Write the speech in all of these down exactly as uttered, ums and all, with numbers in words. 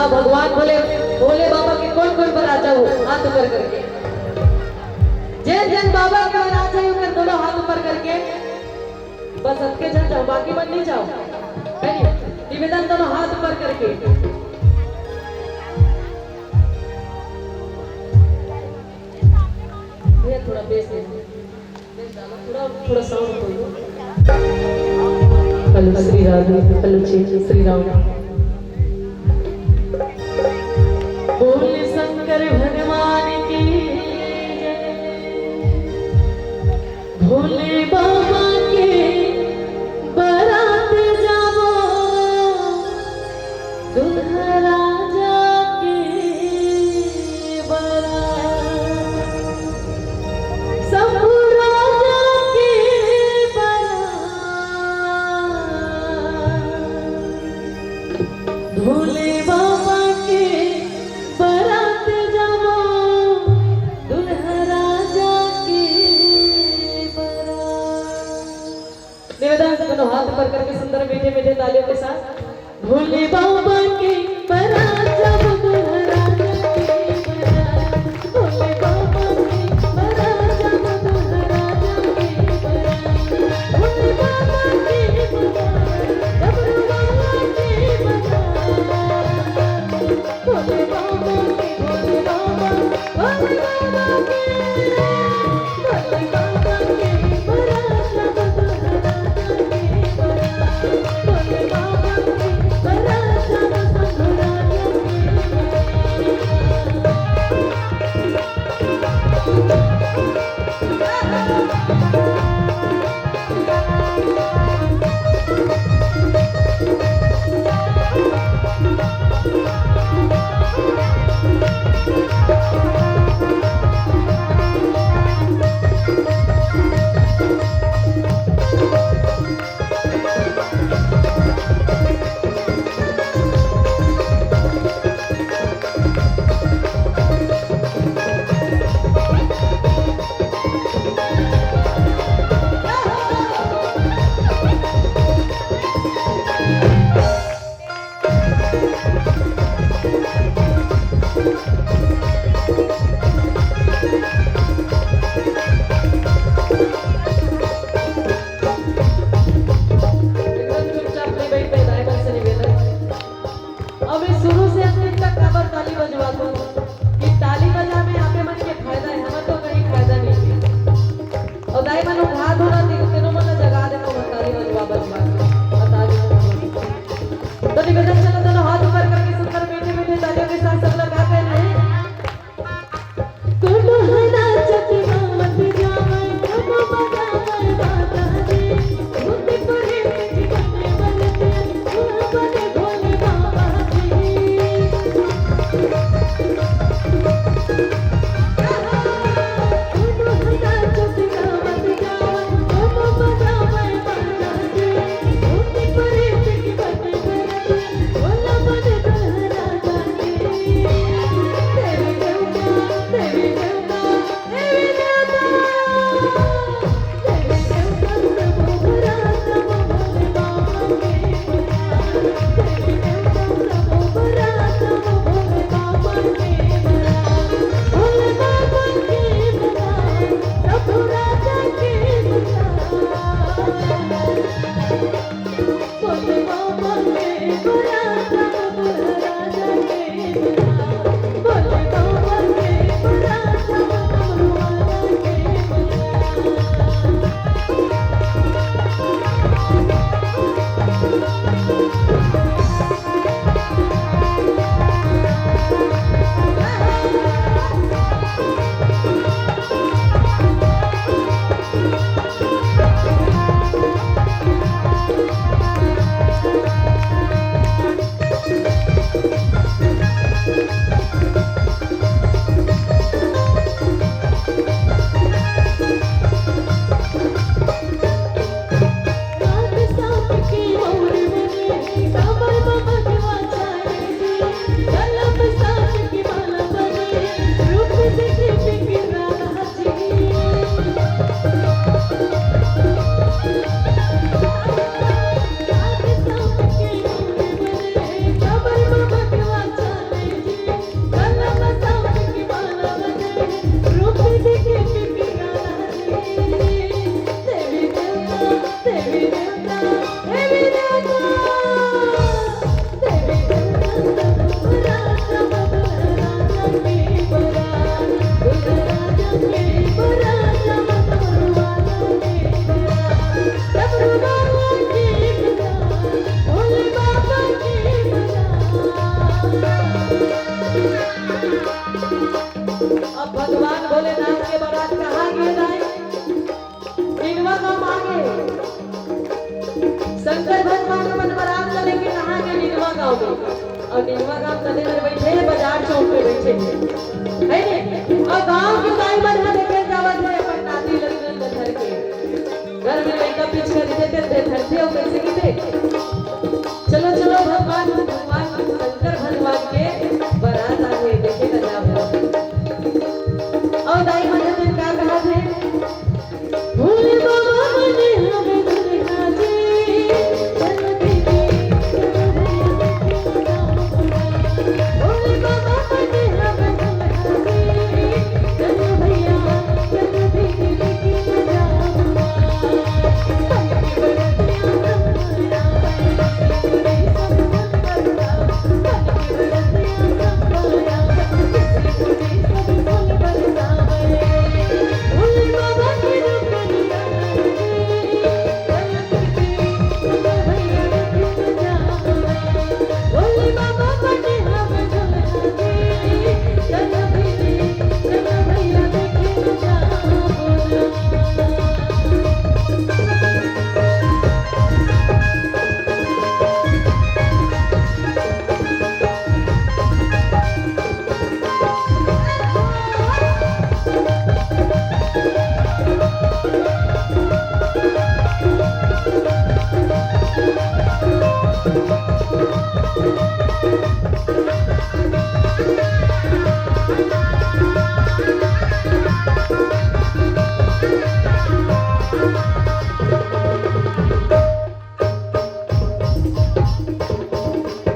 भगवान भोले, भोले बाबा के कोन कोन बर राजा हो, हाथ ऊपर करके। जेन जेन बाबा के बर राजा हो, ओकर दोनों हाथ ऊपर करके। बस अतके झन जाओ, बाकी मन नहीं जाओ। है नी? निवेदन दोनों हाथ ऊपर करके। भैया थोड़ा बेस दे। थोड़ा, थोड़ा साउंड खोलो। हेलो श्री राधे, हेलो जी, श्री राम। बोले शंकर भगवान की जय। भोले बाबा के बरात जाबो, दूल्हा राजा के बरात। शंभू राजा के बरात, भोले बाबा के बरात जाबो, दूल्हा राजा के बरात। निवेदन, दोनों हाथ ऊपर करके सुंदर मीठे मीठे तालियों के साथ। भोले बाबा के बरात, जब दूल्हा राजा के बरात। भोले बाबा के बरात, जब दूल्हा राजा के बरात। भोले बाबा के बरात, जब रूमाला के बरात। भोले बाबा के, भोले बाबा, भोले बाबा के। एकदम चुपचाप नहीं बैठ पाए, दाई बहन से निवेदन। अब ये शुरू से अंतिम तक काबर ताली बजवात हो कि ताली बजा में आपे मन के फायदा है, हमर तो कहीं फायदा नहीं है। और दाई मन उठा दो ना, तेनो मन ला जगा दे, तो ताली बजवा, बजवा, बता दो। तो निवेदन, चलो दोनों हाथ ऊपर करके सुंदर मीठे मीठे तालियों के साथ सब लोग गा रहे हैं। कोनो हरा चटना मत जावे, कोनो बजावे बाजा रे। निनवा गांव आगे शंकर भगवान अपन बरात ला लेके कहाँ के निनवा गांव में, अउ निनवा गांव कदे मेर बइठे हे, बाजार चौक में बइठे हे, है ने? अउ गांव के दाई मन ह देखे जावत हे अपन नाती लड़कन ल धर के। घर में लइका पिचकारी देते थे, धरते हो कैसे की थे? चलो, चलो, भगवान, भगवान शंकर भगवान के बरात आगे देखे ला जावत हे। अउ दाई मन ह का कहा थे? भोले बाबा बने हवे दुल्हा जी, चल दीदी, चल भैया, चल जाओ। भोले बाबा बने हवे दुल्हा जी, चल भैया, चल दीदी, लेके जाओ।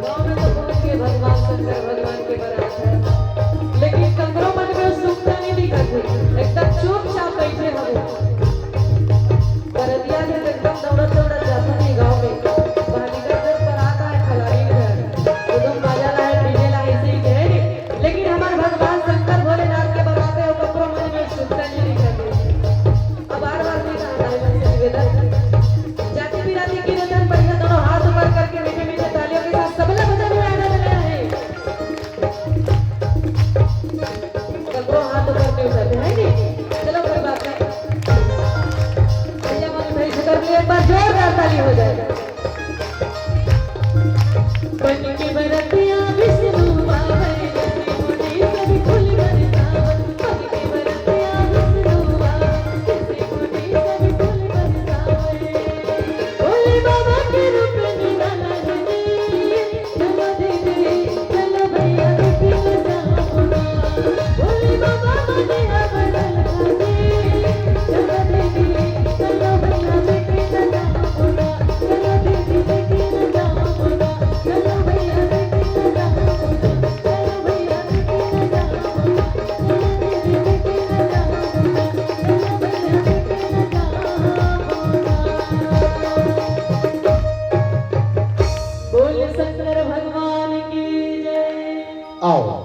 गाँव में तो पहुँच के भगवान शंकर भगवान के बरात है, लेकिन ककरो मन में उत्सुकता नहीं दिखत हे, एकदम चुपचाप बैठे हवे। बरतिया के एकदम दौड़त दौड़त जात हे गाँव में, बहानी का घर बरात आए, फलानी घर, एकदम बाजा लाए, डीजे लाए, ऐसे ही कहे, लेकिन हमार भगवान शंकर भोलेनाथ के बरात है, वो ककरो मन में उत्सुकता नहीं दिखत हे। अब बार बार मैं कहा भाई बहन से निवेदन, जाति बिराती की रतन बढ़िया दोनों हाथ ऊपर करके मीठे मीठे तालियों के साथ सबला भजन में आनंद लेना है। सबको हाथ ऊपर के उठाते हैं जी। चलो कोई बात नहीं। भैया मन भाई से कर लिए, एक बार जोरदार ताली हो जाए। बन के बरतिया विष्णु बाबा रे, जैसे मुंडी सब फूल बरसावन। बन के बरतिया विष्णु बाबा, जैसे मुंडी सब फूल बरसावन। भोले बाबा के रूप में निराला है। चलो दीदी, चलो भैया, देखी तो जाओ ना। भोले बाबा बने अब दुल्हा जी। चलो दीदी, चलो भैया, देखी तो जाओ ना। बोल शंकर भगवान की जय। आओ।